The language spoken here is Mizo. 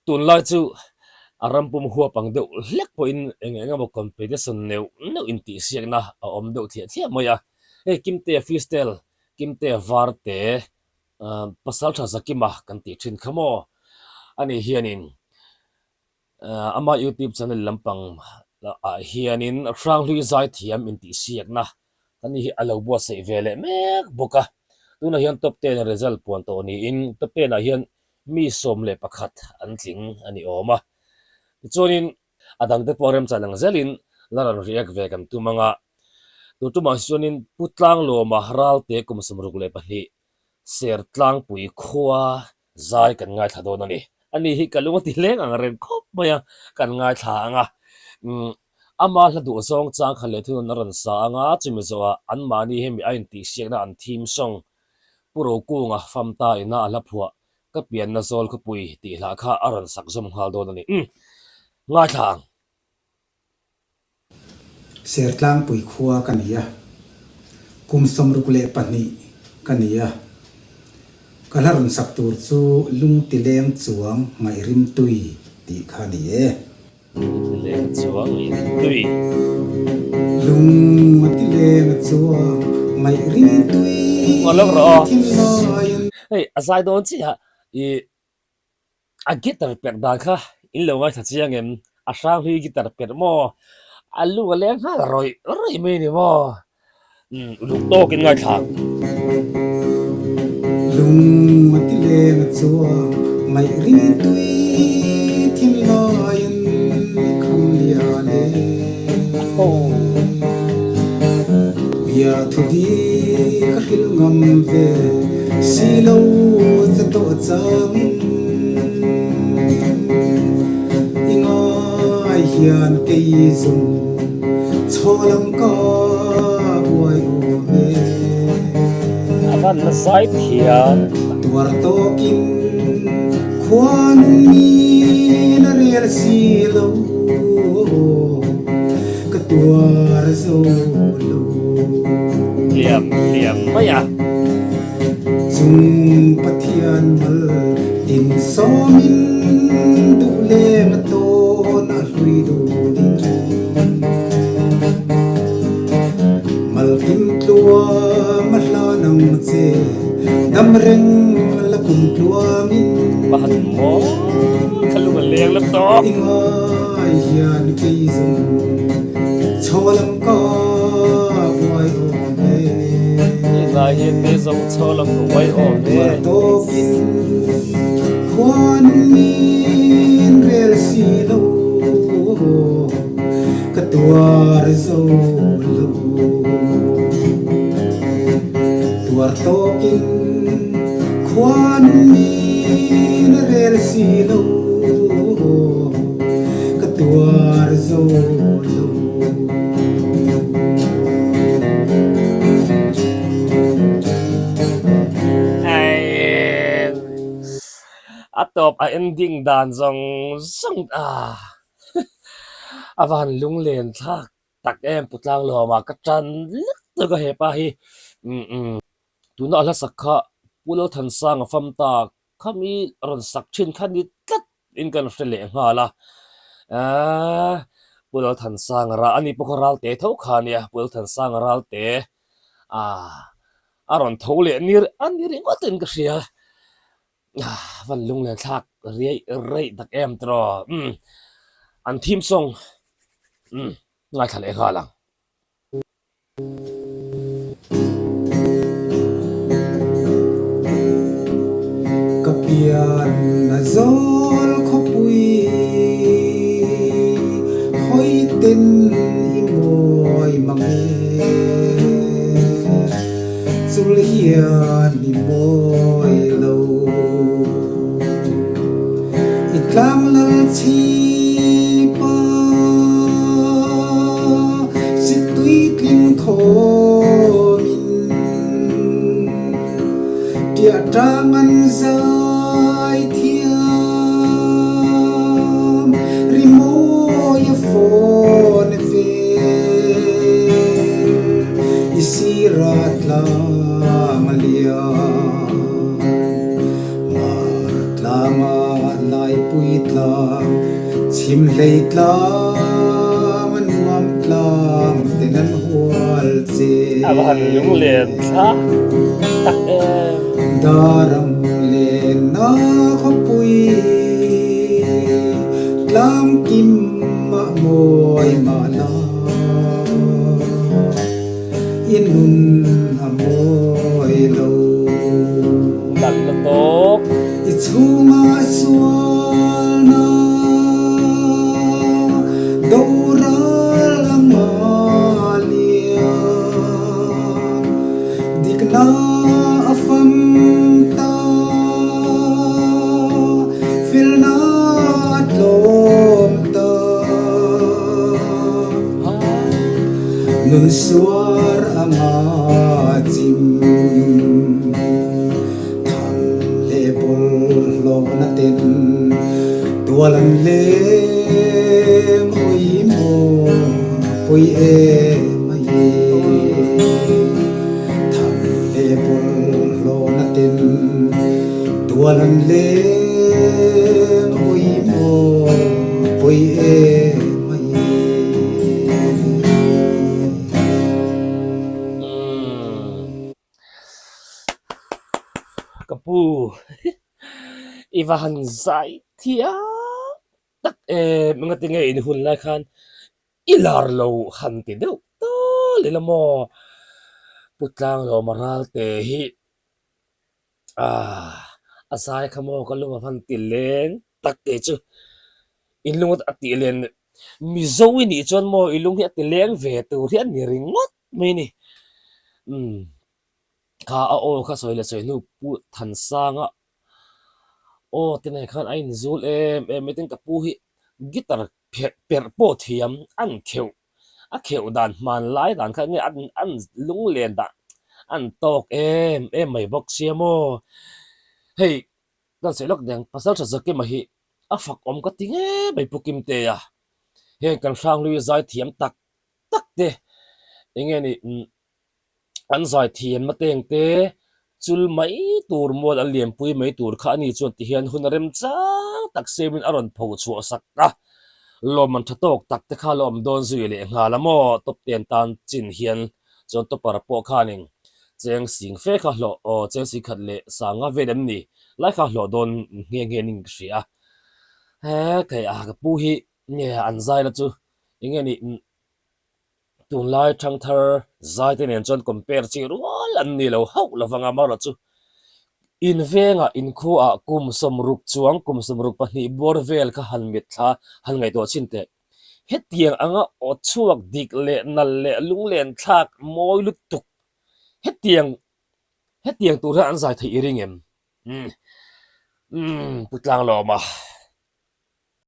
Tunlai chu a ram pum huap ang deuh hlek pawhin eng eng emaw competition neuh neuh intihsiakna a awm deuh thliah thliah mai a. Hei Kimtea Freestyle, Kimtea Varte, Pasaltha Zakima kan tih thin kha maw? Ani hianin Ama youtube channel lampang ah hianin Hranghlui Zaithiam intihsiakna kan ni hi a lo buatsaih ve leh mek bawk a. Tunah hian top ten a result puan tawh niin top ten ah hian mi 11 an tling a ni awm a. Tichuanin a dangte pawh remchan ang zelin la rawn react ve kan tum ang a. Tun tumah hi chuanin Pu Tlanglawma Ralte kum 62 Sertlangpui khua zai kan ngaithla dawn a ni. Ani hi ka lung a ti hleng ang reng khawp mai a, kan ngaithla ang a. Umm, ama hla duh zawng chang kha leh thunun a rawn sa ang a, chumi zawhah anmahni hemi a intihsiakna an theme song Pu Rokunga Famta ina a hla phuah Ka pianna zawl khawpui tih hlah kha a rawn sak zawm nghal dawn a ni. Umm, ngaithla ang. Sertlangpui khua ka ni a, kum 62 ka ni a. Ka hla rawn sak tur chu Lungtileng chuang ngaihrimtui tih kha a ni e. Lungtileng chuang ngaihrimtui. Lungtileng chuang ngaihrimtui thinlaiin. Hei a zai dawn chiah i A guitar perh dan kha in lo ngaithla chiang em? A hrang hlui guitar perh maw? A lu a leng nghal rawih rawih mai ni maw? Umm uluk tawkin ngaithla ang. Lung a ti leng a chuang ngaih ring tui thinlaiin i kham lian e. Bia thu di ka hrilh ngam ve si lo che tawh changin i ngai hian kei zum chhaw lam ka uai awm e. A van la zai thiam. Tuar tawkin khuanun a rel si lo. Ka tuar zo lo. Hliam hliam mai a. Chung Pathian mal tin sawmin duh leng a tawn a hlui dunin. Malkim tluang a hlan ang che dam reng la kum tluangin. Va han maw ka lung a leng la tawp. I ngai hian kei zawng chhaw lam ka buai awm e. I ngai hian kei zawng chhaw lam ka buai awm e. Tuar tawkin khuan min rel si lo. Ka tuar zo lo. Tuar tawkin khuan min rel si lo. Ka tuar zo lo. A tawp a ending dan zawng zawng ah. A van lunglen thlak tak em Pu Tlanglawma ka tan lek tawk a hepa hi umm tuna a hla sak kha Pu Lalthansanga fam ta khami rawn sak thin kha ni tlat in kan hre leh nghal a aaa Pu Lalthansanga ra ani pawh kha Ralte tho kha ania Pu Lalthansanga Ralte aaa a rawn tho leh ni a ni ringawt in ka hria. Van lunglen thlak riai reih tak em tiraw umm an theme song umm ngaithla leh nghal ang. Ka pian a zawl khawpui hawi ten i mawi mang e. Chul hian i mawi lo. I tlang lal chhipa siktui tling khawmin Ṭiah ṭang an zai thiam rimawi a fawn ve. I sira tlang a lian, Mar tlanga laipui tlang. Chhim hlei tlang a nuam tlang ten an hual che. A va han lunglen thlak tak em. Darang lenna khawpui tlang kim mah mawi mah la. I nun a mawi lo. Nalh la tawk. I chhungah sualna doral a ngalia. Dikna a fam ta, felna a tlawm ta. Nun suar a nga chim. Tham le bawlhhlawhna ten tual an leng ui maw pui em a hi. Tham le bawlhhlawhna ten tual an leng ui maw pui em a hi. Ka pu, i va han zai thiam tak em, engati nge in hun lai khan i lar lo han ti deuh tal ila maw? Pu Tlanglawma Ralte hi ah a zai kha maw ka lung a van ti leng tak kei chu in lung a tih len Mizo i nih chuan maw i lung hi a ti leng ve tur hi a ni ringawt mai a ni. Umm kha a aw kha sawi leh sawi hnu Pu Thansanga aw te nen khan a inzul em em mai tin ka pu hi guitar pherh perh pawh thiam an kheuh a kheuh dan hman lai dan kha nge an an lunglen dah an tawk em em mai bawk sia maw hei kan sawi lawk deng pasal tha Zakima hi a fak awm ka ti ngei mai Pu Kimtea heng kan hranghlui zai thiam tak tak te enge ni An zaithiamna tengte chul mai tur mual an lianpui mai tur kha ani chuan tihian hun a rem chang tak siamin a rawn pho chhuah sak a, lawmman tha tawk tak te kha la awm dawn zui leh nghal a maw? Top ten tan chin hian chuan topper pawh khanin cheng sing fe kha hlawh aw cheng sing khat leh sanga vel em ni lai kha hlawh dawn nghe nghe ning ka hria a, he kei a ka pu hi nge an zai la chu enge ni Tunlai thangthar zaite nen chuan compare chi rual an ni lo hauh lo vang a, amaherawh chu in vengah inkhuaah kum 60 chuang kum 62 bawr vel kha han mitthla han ngaihtuah chhin teh. Hetiang anga aw chhuak dik leh nal leh lunglen thlak mawi lutuk hetiang hetiang tur hian an zai theih i ring em? Umm Pu Tlanglawma.